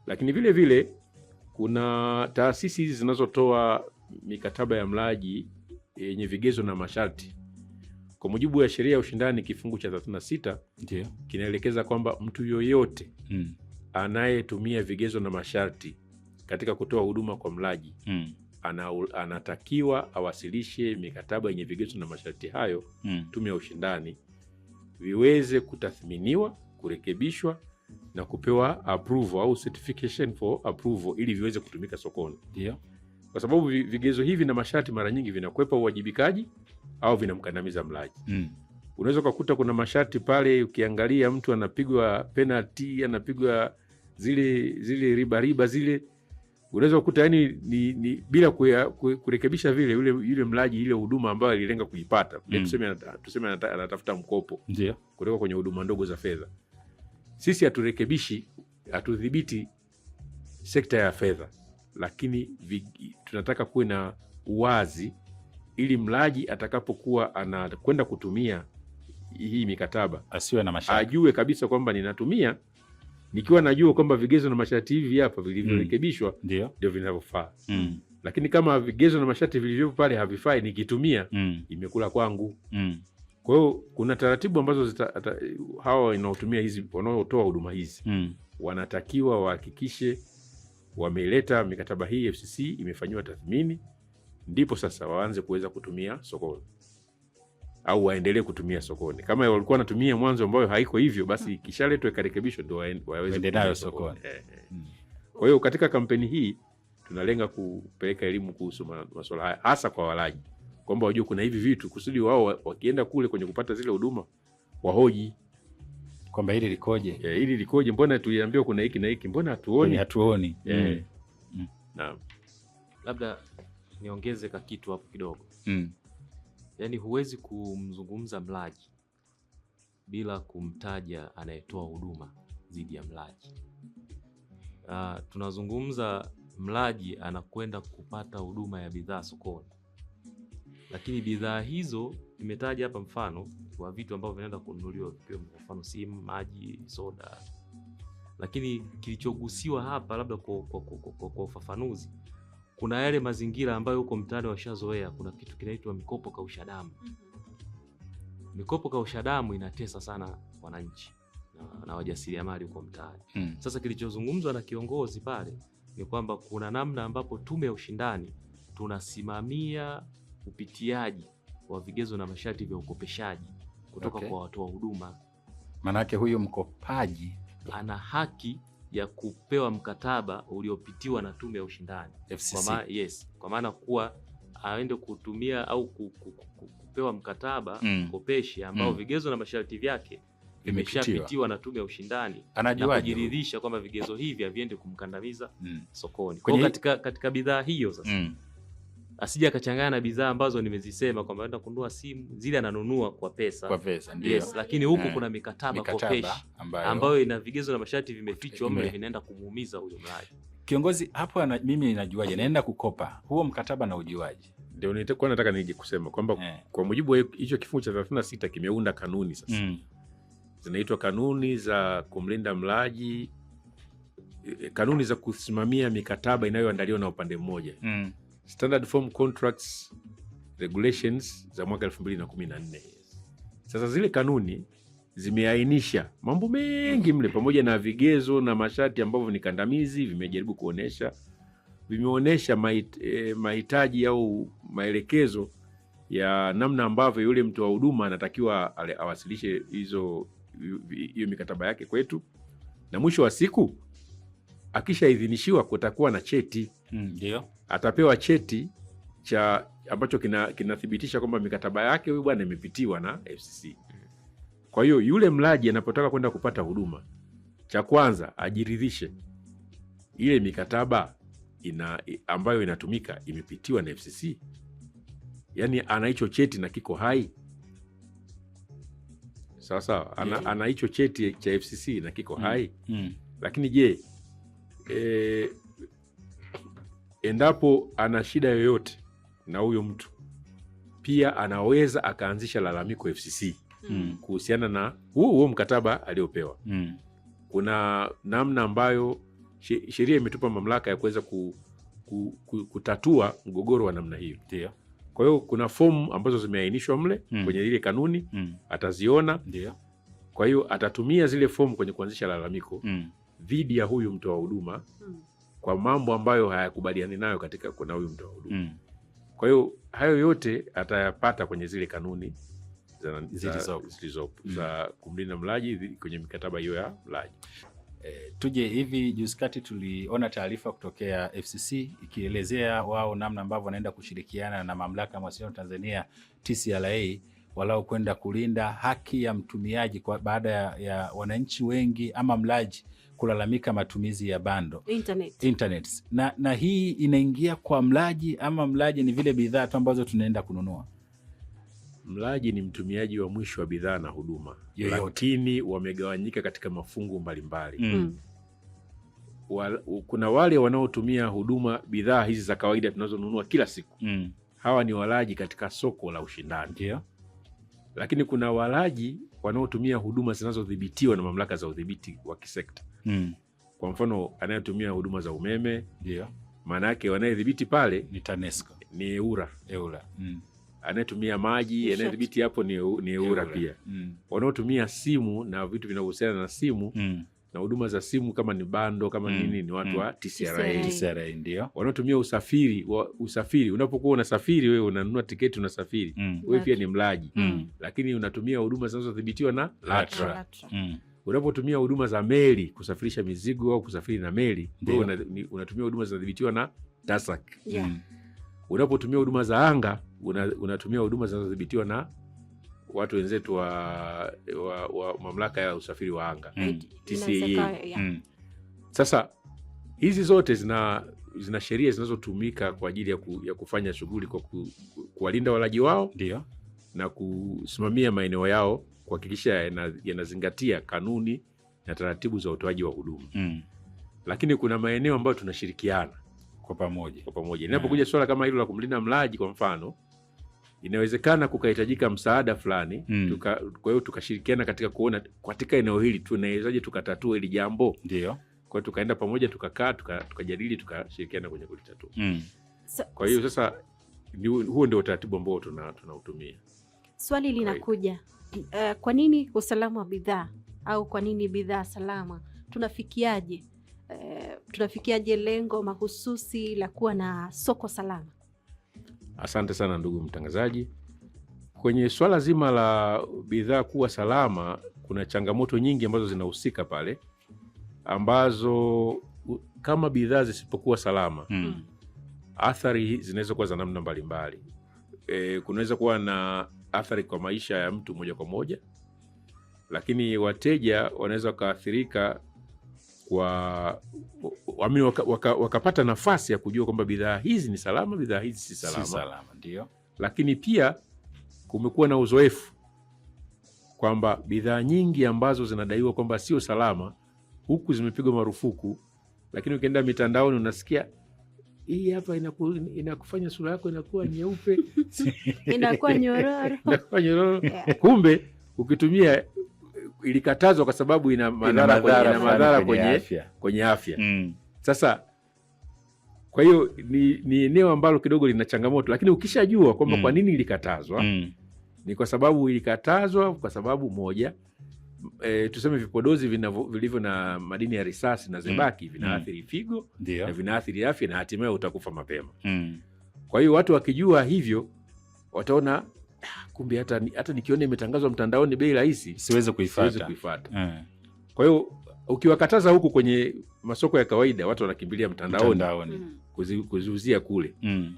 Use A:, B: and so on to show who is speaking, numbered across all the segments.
A: Lakini vile vile kuna taasisi hizi zinazotoa mikataba ya mlaji yenye vigezo na masharti. Kwa mujibu wa sheria ya ushindani kifungu cha 36 kinaelekeza kwamba mtu yoyote anayetumia vigezo na masharti katika kutoa huduma kwa mlaji anatakiwa awasilishe mikataba yenye vigezo na masharti hayo Tume ya Ushindani viweze kutathminiwa, kurekebishwa na kupewa approval au certification for approval ili viweze kutumika sokoni. Kwa sababu vigezo hivi na masharti mara nyingi vinakwepa uwajibikaji au vinamkandamiza mlaji. Unaweza ukakuta kuna masharti pale, ukiangalia mtu anapigwa penalty, anapigwa zile riba riba zile, unaweza kukuta yani ni bila kurekebisha vile yule mlaji ile huduma ambayo alilenga kuipata. Tuseme anatafuta mkopo kutoka kwenye huduma ndogo za fedha. Sisi haturekebishi, hatudhibiti sekta ya fedha, lakini tunataka kuwe na uwazi ili mlaji atakapokuwa anakwenda kutumia hii mikataba
B: asiwe na mashaka,
A: ajue kabisa kwamba ninatumia nikiwa najua kwamba vigezo na masharti hivi hapa vilivyorekebishwa ndio vinavyofaa. Lakini kama vigezo na masharti vilivyopo pale havifai, nikitumia imekula kwangu. Kwa hiyo kuna taratibu ambazo hawa wanaotumia hizi, wanaotoa huduma hizi wanatakiwa wahakikishe wameleta mikataba hii FCC imefanyiwa tathmini, ndipo sasa waanze kuweza kutumia sokoni au waendelee kutumia sokoni. Kama walikuwa wanatumia mwanzo ambayo haiko hivyo, basi ikishaletwa ikarekebishwa ndio waweze
B: kutumia sokoni.
A: Kwa hiyo katika kampeni hii tunalenga kupeleka elimu kuhusu masuala haya, hasa kwa walaji, kwamba wajue kuna hivi vitu kusudi wao wakienda kule kwenye kupata zile huduma wahoji
B: kwamba hili likoje?
A: Hili likoje? Mbona tuliambiwa kuna hiki na hiki, mbona hatuoni?
B: Hatuoni.
A: Naam.
C: Labda niongeze ka kitu hapo kidogo. Yaani huwezi kumzungumza mlaji bila kumtaja anayetoa huduma dhidi ya mlaji. Tunazungumza mlaji anakwenda kupata huduma ya bidhaa sokoni, lakini bidhaa hizo nimetaja hapa mfano wa vitu ambavyo vinaenda kununuliwa, vikiwemo kwa mfano simu, maji, soda. Lakini kilichogusiwa hapa labda kwa ufafanuzi, kuna yale mazingira ambayo huko mtaani washazoea, kuna kitu kinaitwa mikopo kausha damu. Mikopo kausha damu inatesa sana wananchi na wajasiriamali huko mtaani. Sasa kilichozungumzwa na kiongozi pale ni kwamba kuna namna ambapo Tume ya Ushindani tunasimamia upitiaji wa vigezo na masharti vya ukopeshaji kutoka kwa watoa huduma.
B: Manake huyu mkopaji
C: ana haki ya kupewa mkataba uliopitiwa na Tume ya Ushindani
B: FCC.
C: Kwa maana kuwa aende kutumia au kupewa mkataba mkopeshi ambao vigezo na masharti vyake vimeshapitiwa na Tume ya Ushindani na kujiridhisha kwamba vigezo hivi haviende kumkandamiza sokoni. Kwa hiyo katika bidhaa hiyo sasa asije akachanganya na bidhaa ambazo nimezisema kwamba anaenda kununua simu, zile ananunua kwa pesa.
B: Kwa pesa, ndio.
C: Yes, lakini huku kuna mikataba kopeshi ambayo ina vigezo na masharti vimefichwa mle, vinaenda kumuumiza huyo mlaji.
B: Kiongozi hapo mimi ninajuaje naenda kukopa huo mkataba na ujuaje?
A: Ndio nilikuwa nataka nije kusema kwamba kwa mujibu wa hicho kifungu cha 36 kimeunda kanuni sasa. Zinaitwa kanuni za kumlinda mlaji, kanuni za kusimamia mikataba inayoandaliwa na upande mmoja. Standard Form Contracts Regulations za mwaka 2014. Sasa zile kanuni zimeainisha mambo mengi mle, pamoja na vigezo na masharti ambavyo ni kandamizi, vimejaribu kuonesha, vimeonesha mahitaji au maelekezo ya namna ambavyo yule mtu wa huduma anatakiwa awasilishe hiyo mikataba yake kwetu, na mwisho wa siku akishaidhinishiwa kutakuwa na cheti.
B: Ndio.
A: Atapewa cheti cha ambacho kinathibitisha kwamba mikataba yake huyu bwana imepitiwa na FCC. Kwa hiyo yule mlaji anapotaka kwenda kupata huduma, cha kwanza ajiridhishe ile mikataba ambayo inatumika imepitiwa na FCC. Yaani ana hicho cheti na kiko hai. Sawa sawa, ana hicho cheti cha FCC na kiko hai. Lakini je, endapo ana shida yoyote na huyo mtu, pia anaweza akaanzisha lalamiko FCC kuhusiana na huo mkataba aliopewa. Kuna namna ambayo Sheria imetupa mamlaka ya kuweza kutatua mgogoro wa namna hiyo.
B: Ndio.
A: Kwa hiyo kuna fomu ambazo zimeainishwa mle kwenye ile kanuni, ataziona.
B: Ndio.
A: Kwa hiyo atatumia zile fomu kwenye kuanzisha lalamiko dhidi ya huyu mtoa huduma kwa mambo ambayo hayakubaliani nayo katika kuna huyu mtoa huduma. Kwa hiyo hayo yote atayapata kwenye zile kanuni
B: Zilizopo.
A: zilizopo za kumlinda mlaji kwenye mikataba hiyo ya mlaji.
B: Tuje hivi juzi kati tuliona taarifa kutokea FCC ikielezea wao namna ambavyo wanaenda kushirikiana na mamlaka ya mawasiliano Tanzania TCRA walau kwenda kulinda haki ya mtumiaji kwa baada ya wananchi wengi ama mlaji kulalamika matumizi ya bando
D: Internet.
B: internet. Na hii inaingia kwa mlaji ama mlaji ni vile bidhaa tu ambazo tunaenda kununua?
A: Mlaji ni mtumiaji wa mwisho wa bidhaa na huduma,
B: Yoyote.
A: lakini wamegawanyika katika mafungu mbalimbali. Kuna wale wanaotumia huduma bidhaa hizi za kawaida tunazonunua kila siku, hawa ni walaji katika soko la ushindani.
B: Ndio.
A: Lakini kuna walaji wanaotumia huduma zinazodhibitiwa na mamlaka za udhibiti wa kisekta. Kwa mfano, anayetumia huduma za umeme,
B: Ndio.
A: maana yake wanayedhibiti pale
B: Ni TANESCO.
A: ni EWURA.
B: EWURA.
A: Anayetumia maji,
D: Nishati.
A: anayedhibiti hapo ni EWURA pia. Wanaotumia simu na vitu vinavyohusiana na simu na huduma za simu kama ni bando kama nini ni watu wa TCRA.
B: TCRA ndio.
A: Wanaotumia usafiri, unapokuwa unasafiri wewe unanunua tiketi unasafiri, wewe pia ni mlaji, lakini unatumia huduma zinazodhibitiwa na LATRA.
D: LATRA.
A: Unapotumia huduma za meli kusafirisha mizigo au kusafiri na meli,
B: Ndio.
A: wewe unatumia huduma zinazodhibitiwa na TASAC. Unapotumia huduma za anga unatumia huduma zinazodhibitiwa na watu wenzetu wa mamlaka ya usafiri wa anga TCAA.
D: Inaweza ikawa, yeah.
A: Sasa hizi zote zina sheria zinazotumika kwa ajili ya kufanya shughuli kwa kuwalinda walaji wao
B: Ndio.
A: na kusimamia maeneo yao kuhakikisha yanazingatia kanuni na taratibu za utoaji wa huduma. Lakini kuna maeneo ambayo tunashirikiana
B: Kwa pamoja.
A: kwa pamoja. Inapokuja swala kama hilo la kumlinda mlaji kwa mfano, inawezekana kukahitajika msaada fulani kwa hiyo tukashirikiana katika kuona katika eneo hili tunawezaje tukatatua hili jambo.
B: Ndio.
A: Kwa hiyo tukaenda pamoja tukakaa tukajadili tukashirikiana kwenye kulitatua. Kwa hiyo sasa huo ndio utaratibu ambao tunautumia.
D: Swali linakuja, kwa nini usalama wa bidhaa au kwa nini bidhaa salama? Tunafikiaje? Tunafikiaje lengo mahususi la kuwa na soko salama?
A: Asante sana ndugu mtangazaji. Kwenye swala zima la bidhaa kuwa salama, kuna changamoto nyingi ambazo zinahusika pale, ambazo kama bidhaa zisipokuwa salama, athari zinaweza kuwa za namna mbalimbali. Kunaweza kuwa na athari kwa maisha ya mtu moja kwa moja, lakini wateja wanaweza wakaathirika kwa wakapata nafasi ya kujua kwamba bidhaa hizi ni salama, bidhaa hizi si salama.
B: Si salama, ndio.
A: Lakini pia kumekuwa na uzoefu kwamba bidhaa nyingi ambazo zinadaiwa kwamba sio salama huku zimepigwa marufuku, lakini ukienda mitandaoni unasikia hii hapa inakufanya sura yako inakuwa nyeupe,
D: inakuwa nyororo,
A: inakuwa nyororo. Kumbe ukitumia ilikatazwa kwa sababu ina madhara kwenye afya. Sasa kwa hiyo ni eneo ambalo kidogo lina changamoto, lakini ukishajua kwamba kwa nini ilikatazwa, ni kwa sababu ilikatazwa kwa sababu moja, tuseme vipodozi vilivyo na madini ya risasi na zebaki vinaathiri figo na vinaathiri afya na hatimaye utakufa mapema. Kwa hiyo watu wakijua hivyo wataona kumbe hata nikiona imetangazwa mtandaoni bei rahisi
B: siwezi kuifuata.
A: Kwa hiyo ukiwakataza huku kwenye masoko ya kawaida watu wanakimbilia mtandaoni kuziuzia kule.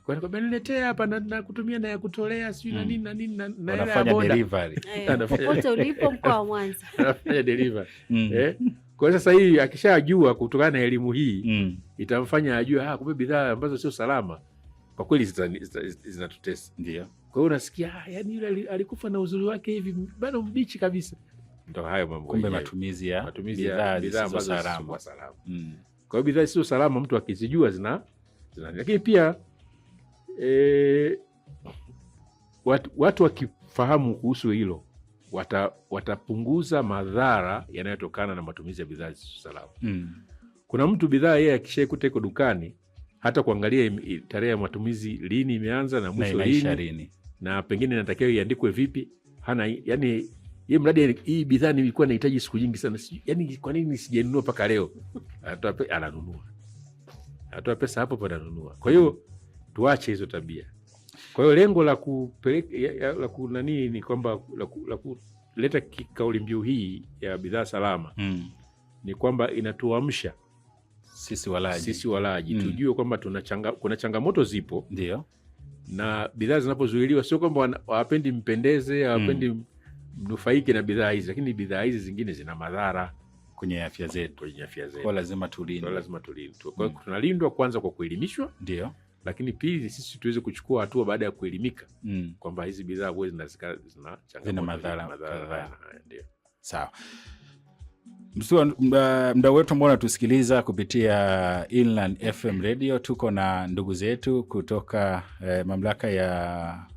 A: Kwa hiyo niletee hapa na kutumia na ya kutolea sijui na nini na nini na
B: wanafanya delivery.
D: Popote ulipo mkoa wa Mwanza.
A: Wanafanya delivery. Kwa hiyo sasa hii akishajua kutokana na elimu hii itamfanya ajue kumbe bidhaa ambazo sio salama kwa kweli zinatutesa.
B: Ndio.
A: Kwa hiyo unasikia yani yule alikufa na uzuri wake hivi bado mbichi kabisa. Ndio hayo mambo.
B: Kumbe matumizi ya bidhaa zisizo salama.
A: Kwa hiyo bidhaa zisizo salama mtu akizijua zina lakini pia watu wakifahamu kuhusu hilo watapunguza madhara yanayotokana na matumizi ya bidhaa zisizo salama. Kuna mtu bidhaa yeye akishaikuta iko dukani hata kuangalia tarehe ya matumizi lini imeanza na mwisho lini, na pengine inatakiwa iandikwe vipi, hana yani yeye mradi hii bidhaa nilikuwa nahitaji siku nyingi sana, yani kwa nini sijainunua mpaka leo? Ananunua, anatoa pesa hapo hapo ananunua. Kwa hiyo tuache hizo tabia. Kwa hiyo lengo la kupeleka la kunani ni kwamba la kuleta kauli mbiu hii ya bidhaa salama ni kwamba inatuamsha sisi walaji tujue kwamba kuna changamoto zipo.
B: Ndio.
A: Na bidhaa zinapozuiliwa sio kwamba hawapendi mpendeze, hawapendi mnufaike na bidhaa hizi, lakini bidhaa hizi zingine zina madhara
B: kwenye afya zetu. Kwa lazima tulindwe.
A: Kwa hiyo tunalindwa kwanza kwa kuelimishwa.
B: Ndio.
A: Lakini pili sisi tuweze kuchukua hatua baada ya kuelimika kwamba hizi bidhaa huwa zina changamoto,
B: zina madhara.
A: Ndio.
B: Sawa. Mdau wetu ambao unatusikiliza kupitia Inland FM Radio, tuko na ndugu zetu kutoka mamlaka ya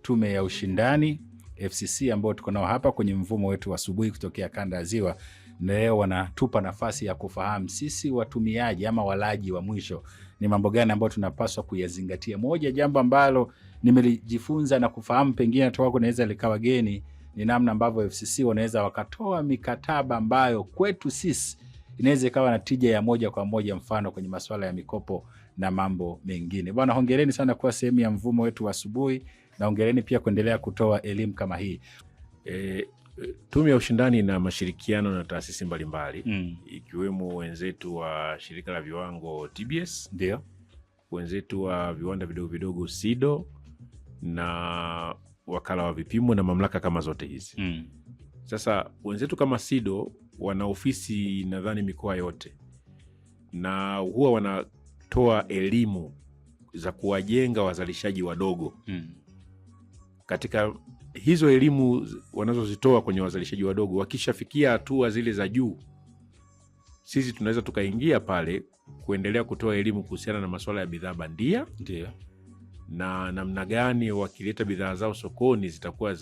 B: Tume ya Ushindani FCC ambao tuko nao hapa kwenye mvumo wetu asubuhi kutokea kanda ya Ziwa. Na leo wanatupa nafasi ya kufahamu sisi watumiaji ama walaji wa mwisho ni mambo gani ambayo tunapaswa kuyazingatia. Moja jambo ambalo nimelijifunza na kufahamu, pengine hata kunaweza likawa geni, ni namna ambavyo FCC wanaweza wakatoa mikataba ambayo kwetu sisi inaweza ikawa na tija ya moja kwa moja, mfano kwenye masuala ya mikopo na mambo mengine. Bwana, hongereni sana kuwa sehemu ya mvumo wetu wa asubuhi, na hongereni pia kuendelea kutoa elimu kama hii.
A: Tume ya Ushindani na mashirikiano na taasisi mbalimbali ikiwemo wenzetu wa shirika la viwango TBS,
B: ndio,
A: wenzetu wa viwanda vidogo vidogo SIDO na wakala wa vipimo na mamlaka kama zote hizi. Sasa wenzetu kama SIDO wana ofisi nadhani mikoa yote, na huwa wanatoa elimu za kuwajenga wazalishaji wadogo. Katika hizo elimu wanazozitoa kwenye wazalishaji wadogo, wakishafikia hatua zile za juu, sisi tunaweza tukaingia pale kuendelea kutoa elimu kuhusiana na masuala ya bidhaa bandia.
B: Ndio.
A: Na namna gani wakileta bidhaa zao sokoni zitakuwa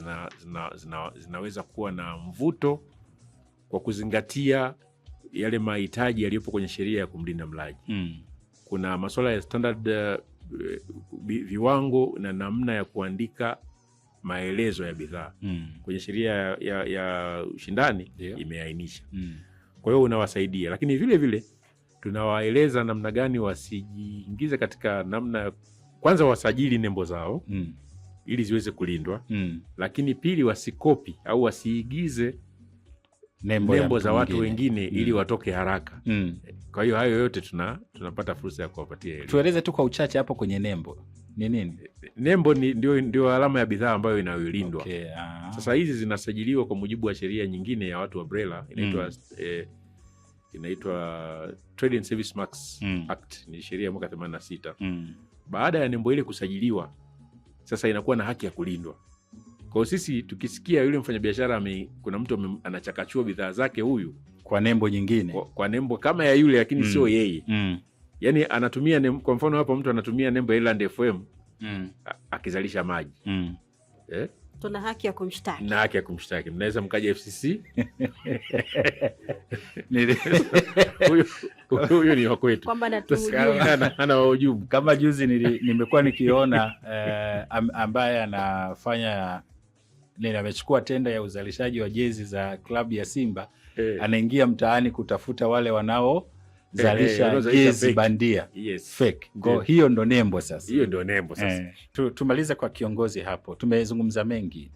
A: zinaweza kuwa na mvuto kwa kuzingatia yale mahitaji yaliyopo kwenye sheria ya kumlinda mlaji. Kuna masuala ya standard viwango na namna ya kuandika maelezo ya bidhaa kwenye sheria ya ushindani imeainisha. Kwa hiyo unawasaidia, lakini vile vile tunawaeleza namna gani wasijiingize katika namna, kwanza wasajili nembo zao ili ziweze kulindwa, lakini pili wasikopi au wasiigize nembo za watu wengine ili watoke haraka. Kwa hiyo hayo yote tunapata fursa ya kuwapatia elimu.
B: Tueleze tu kwa uchache hapo kwenye nembo ni nini?
A: Nembo ni ndio alama ya bidhaa ambayo inayolindwa.
B: Okay,
A: Sasa hizi zinasajiliwa kwa mujibu wa sheria nyingine ya watu wa BRELA inaitwa inaitwa Trade and Service Marks Act, ni sheria ya mwaka 86. Baada ya nembo ile kusajiliwa, sasa inakuwa na haki ya kulindwa. Kwa hiyo sisi tukisikia yule mfanyabiashara kuna mtu anachakachua bidhaa zake huyu
B: kwa nembo nyingine,
A: kwa nembo kama ya yule lakini sio yeye. Yaani anatumia kwa mfano hapo mtu anatumia nembo ya Inland FM akizalisha maji.
D: Tuna haki ya kumshtaki.
A: Na haki ya kumshtaki. Mnaweza mkaja FCC. Huyu ni wa kwetu.
D: Kwamba anatuhujumu.
A: Anawahujumu.
B: Kama juzi nimekuwa nikiona ambaye anafanya amechukua tenda ya uzalishaji wa jezi za klabu ya Simba, anaingia mtaani kutafuta wale wanao zalisha jezi bandia.
A: Yes.
B: Fake. Kwa hiyo ndo nembo sasa.
A: Hiyo ndo nembo sasa.
B: Tumalize kwa kiongozi hapo. Tumezungumza mengi.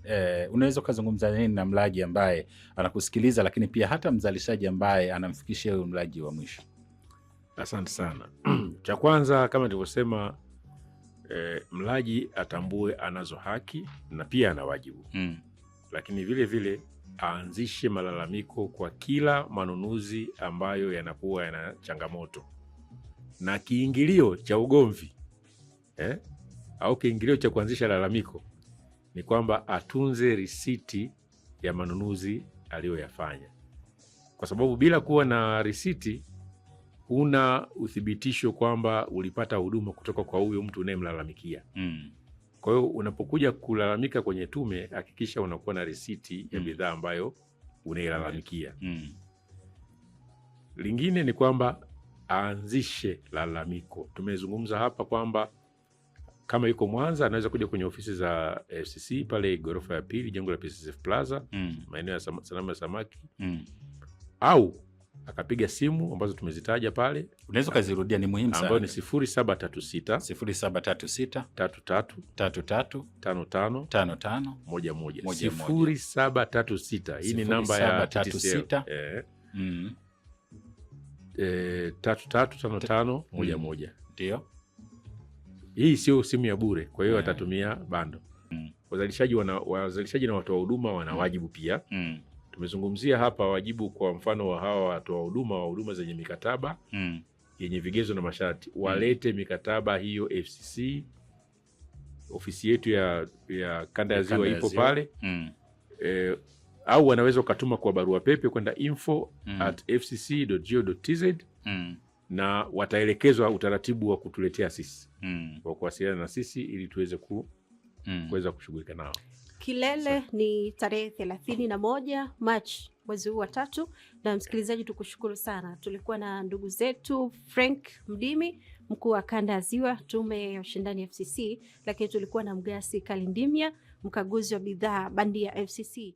B: Unaweza kuzungumza nini na mlaji ambaye anakusikiliza, lakini pia hata mzalishaji ambaye anamfikishia huyo mlaji wa mwisho?
A: Asante sana. Cha kwanza kama nilivyosema, mlaji atambue anazo haki na pia ana wajibu. Lakini vile vile aanzishe malalamiko kwa kila manunuzi ambayo yanakuwa yana changamoto. Na kiingilio cha ugomvi au kiingilio cha kuanzisha lalamiko ni kwamba atunze risiti ya manunuzi aliyoyafanya. Kwa sababu bila kuwa na risiti huna uthibitisho kwamba ulipata huduma kutoka kwa huyo mtu unayemlalamikia. Kwa hiyo unapokuja kulalamika kwenye tume, hakikisha unakuwa na risiti ya bidhaa ambayo unailalamikia. Lingine ni kwamba Aanzishe lalamiko. Tumezungumza hapa kwamba kama yuko Mwanza anaweza kuja kwenye ofisi za FCC pale ghorofa ya pili, jengo la PCCF Plaza, maeneo ya sanamu ya samaki, au akapiga simu ambazo tumezitaja pale.
B: Unaweza ukazirudia, ni muhimu sana.
A: Ambayo ni 0736
B: 0736
A: 33
B: 33
A: 55
B: 55
A: 11.
B: 11.
A: 0736, hii ni namba ya
B: 0736.
A: TTCL. 33 55 11.
B: Ndio.
A: Hii sio simu ya bure, kwa hiyo atatumia bando. Wazalishaji na watoa huduma wana wajibu pia. Tumezungumzia hapa wajibu kwa mfano wa hawa watoa huduma wa huduma zenye mikataba yenye vigezo na masharti, walete mikataba hiyo FCC. Ofisi yetu ya kanda ya Ziwa
B: ya
A: ipo
B: Ziwa.
A: pale. Au wanaweza ukatuma kwa barua pepe kwenda info at fcc.go.tz na wataelekezwa utaratibu wa kutuletea sisi, wa kuwasiliana na sisi ili tuweze kuweza kushughulika nao.
D: Kilele ni tarehe 31 Machi mwezi huu wa tatu. Na msikilizaji, tukushukuru sana. Tulikuwa na ndugu zetu Frank Mdimi, mkuu wa kanda ya Ziwa, tume ya ushindani FCC, lakini tulikuwa na Mgasi Kalindimya, mkaguzi wa bidhaa bandia FCC.